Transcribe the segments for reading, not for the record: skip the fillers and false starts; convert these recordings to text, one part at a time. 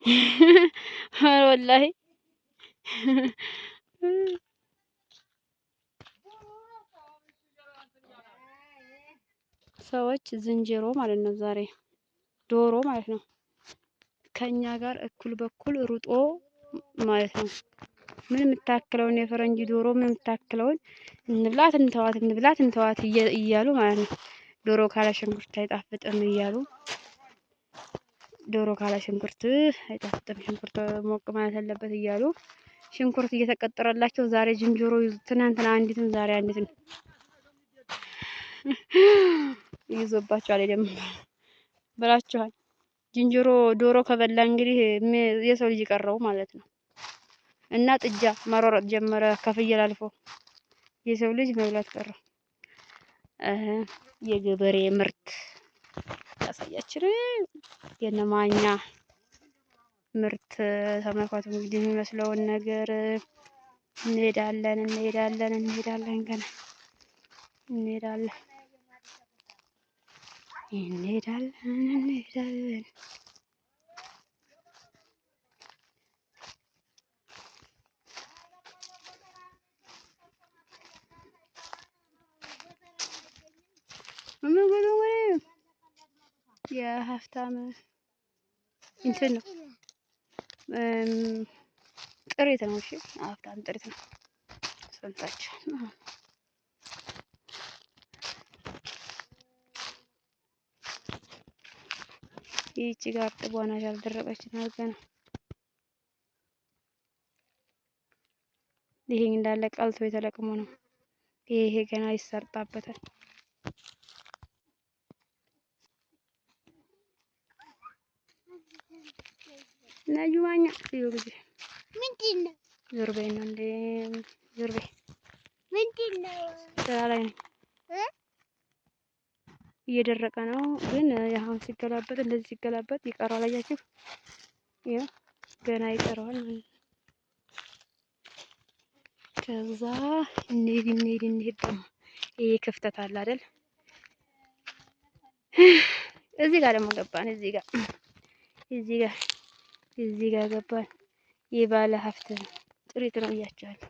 ወላሂ ሰዎች ዝንጀሮ ማለት ነው። ዛሬ ዶሮ ማለት ነው። ከኛ ጋር እኩል በኩል ሩጦ ማለት ነው። ምን የምታክለውን የፈረንጅ ዶሮ ምን የምታክለውን እንብላት እንተዋት እንብላት እንተዋት እያሉ ማለት ነው። ዶሮ ካለ ሽንኩርት አይጣፍጥም እያሉ ዶሮ ካለ ሽንኩርት አይጣፍጥም፣ ሽንኩርት ሞቅ ማለት አለበት እያሉ ሽንኩርት እየተቀጠረላቸው ዛሬ ዝንጀሮ ትናንትና አንዲትን ዛሬ አንዲትን ይዞባቸዋል። ደግሞ ብላችኋል። ዝንጀሮ ዶሮ ከበላ እንግዲህ የሰው ልጅ ቀረው ማለት ነው። እና ጥጃ መሯሯጥ ጀመረ ከፍየል አልፎ የሰው ልጅ መብላት ቀረው። የገበሬ ምርት ያሳያችን የነማኛ ምርት ተመልከቱ። እንግዲህ የሚመስለውን ነገር እንሄዳለን እንሄዳለን እንሄዳለን ገና እንሄዳለን እንሄዳለን እንሄዳለን። የሀብታም እንትን ነው ጥሪት ነው። እሺ ሀብታም ጥሪት ነው። ሰምታችኋል። ይህቺ ጋር እርጥቧ ናት፣ ያልደረቀች ናት ገና። ይሄ እንዳለ ቀልቶ የተለቅሞ ነው። ይሄ ገና ይሰርጣበታል። ነዩ ማኛ ይኸው ጊዜ ምንድን ነው? ዞር በይ ነው እንዴ? ዞር በይ። ምንድን ነው? ስራ ላይ ነኝ። እየደረቀ ነው ግን አሁን ሲገላበጥ እንደዚህ ሲገላበጥ ይቀረዋል። አያችሁ? ይኸው ገና ይቀረዋል ማለት ነው። ከዛ እንሂድ እንሂድ እንሂድ ደግሞ ይሄ ክፍተት አለ አይደል? እዚህ ጋር ደግሞ ገባን። እዚህ ጋር እዚህ ጋር እዚህ ጋር ገባን። የባለ ሀብት ጥሪት ነው እያቸዋለሁ።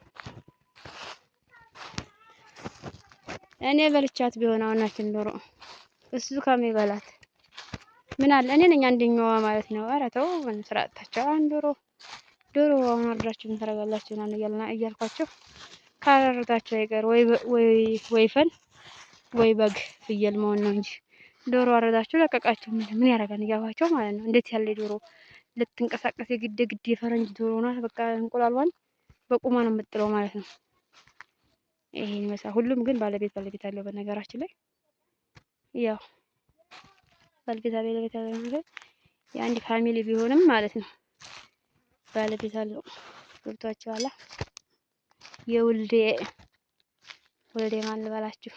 እኔ በልቻት ቢሆን አሁናችን ዶሮ እሱ ከሚበላት ምን አለ? እኔ ነኝ አንደኛዋ ማለት ነው። ኧረ ተው ምን ስራ አጣችሁ? አሁን ዶሮ ዶሮ አሁን አርዳችሁ ምን ታደርጋላችሁ? ምናምን እያልና እያልኳቸው ካላረዳችሁ አይቀር ወይ ወይ ወይፈን ወይ በግ ፍየል መሆን ነው እንጂ ዶሮ አረዳችሁ ለቀቃችሁ ምን ምን ያደርጋል እያልኳቸው ማለት ነው። እንዴት ያለ ዶሮ ልትንቀሳቀስ የግድ ግድ የፈረንጅ ዶሮ ናት። በቃ እንቁላሏን በቁማ ነው የምጥለው ማለት ነው። ይሄን ይመስላል። ሁሉም ግን ባለቤት ባለቤት አለው። በነገራችን ላይ ያው ባለቤት ባለቤት አለው ማለት የአንድ family ቢሆንም ማለት ነው ባለቤት አለው። ገብቷችኋል? የውልዴ ወልዴ ማን ልበላችሁ?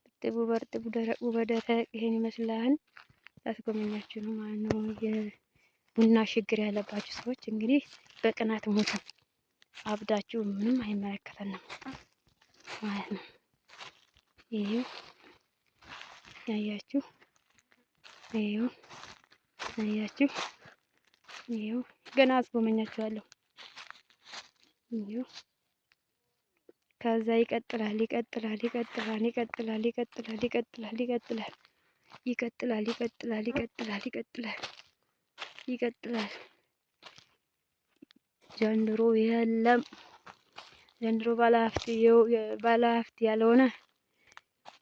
እርጥቡ በእርጥቡ ደረቁ በደረቅ ይሄን ይመስላል። ላስጎበኛችሁ ነው ማለት ነው። የቡና ችግር ያለባችሁ ሰዎች እንግዲህ በቅናት ሙቱ፣ አብዳችሁ ምንም አይመለከተንም ማለት ነው። ይሄው ያያችሁ፣ ይሄው ያያችሁ፣ ይሄው ገና አስጎመኛችኋለሁ። ይሄው ከዛ ይቀጥላል ይቀጥላል ይቀጥላል ይቀጥላል ይቀጥላል ይቀጥላል ይቀጥላል ይቀጥላል ይቀጥላል ይቀጥላል ይቀጥላል ይቀጥላል። ዘንድሮ የለም ዘንድሮ ባለሀብት ያልሆነ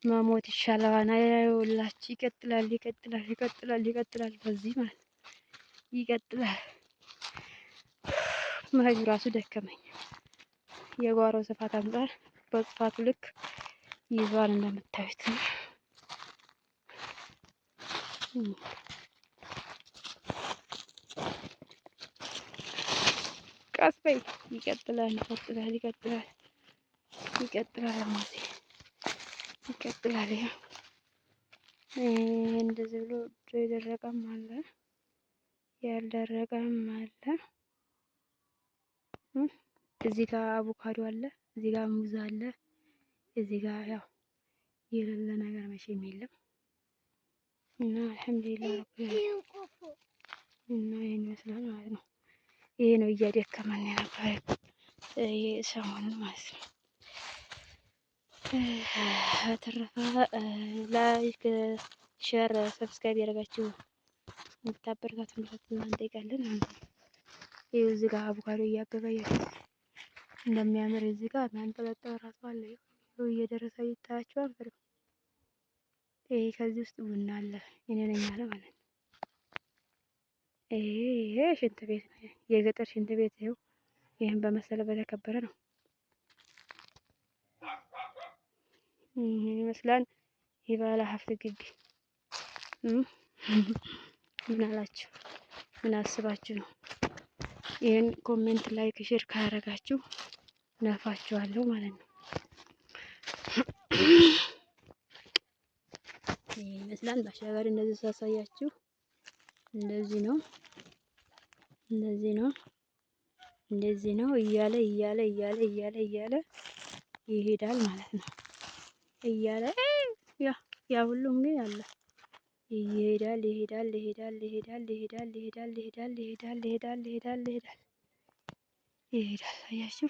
መሞት ይሻለዋል። አይውላችሁ ይቀጥላል ይቀጥላል ይቀጥላል ይቀጥላል በዚህ ማለት ይቀጥላል። መሄዱ ራሱ ደከመኝ። የጓሮ ስፋት አንፃር በስፋቱ ልክ ይዟል እንደምታዩት ነው። ቀስ በይ። ይቀጥላል ይቀጥላል ይቀጥላል ይቀጥላል አማቴ ይቀጥላል። ይኸው እንደዚህ ብሎ የደረቀም አለ ያልደረቀም አለ። እዚህ ጋር አቮካዶ አለ፣ እዚህ ጋር ሙዝ አለ፣ እዚህ ጋር ያው የሌለ ነገር መቼም የለም እና አልሐምዱሊላህ ረቢል እና ይሄን ይመስላል ማለት ነው። ይሄ ነው እያደከመን የነበረ ይሄ ሰሞኑን ማለት ነው። በተረፈ like፣ share፣ subscribe ያደረጋችሁ እንድታበረታቱን እንጠይቃለን ማለት ነው። ይኸው እዚህ ጋር አቮካዶ እያበበ እንደሚያምር እዚህ ጋር የሚያንጠለጠል ራሱ አለ። ይኸው እየደረሰ ይታያችኋል። ፍሬው ይሄ ከዚህ ውስጥ ቡና አለ እኔ ነኝ አለ ማለት ነው። ይሄ ሽንት ቤት ነው፣ የገጠር ሽንት ቤት ይኸው ይህን በመሰለ በተከበረ ነው። ይህን ይመስላል የባለ ሀብት ግቢ። ምን አላችሁ? ምን አስባችሁ ነው? ይህን comment፣ like፣ share ካረጋችሁ ነፋችኋለሁ ማለት ነው። ይህ ይመስላል። ባሻገር እንደዚህ ሳሳያችሁ እንደዚህ ነው፣ እንደዚህ ነው፣ እንደዚህ ነው እያለ እያለ እያለ እያለ እያለ ይሄዳል ማለት ነው። እያለ ያ ያ ሁሉም ግን አለ ይሄዳል ይሄዳል ይሄዳል ይሄዳል ይሄዳል ይሄዳል ይሄዳል ይሄዳል ይሄዳል ይሄዳል ይሄዳል ይሄዳል። አያችሁ፣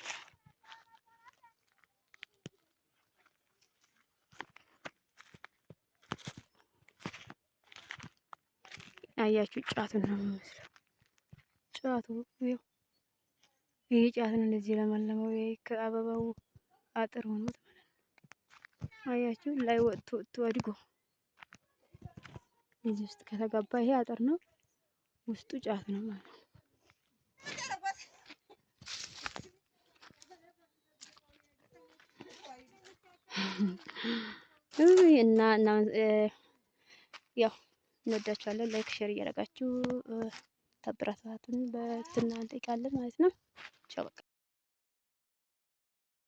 አያችሁ ጫቱን ነው የሚመስለው። ጫቱ ይኸው ይሄ ጫት ነው እንደዚህ ለመለመው ይሄ ከአበባው አጥር ሆኖት ማለት ነው። አያችሁ ላይ ወጥቶ ወጥቶ አድጎ እዚህ ውስጥ ከተገባ ይሄ አጥር ነው፣ ውስጡ ጫት ነው ማለት ነው። እና እና ያው እንወዳችኋለን። like share እያደረጋችሁ ታበረታቱን በትህትና እንጠይቃለን ማለት ነው።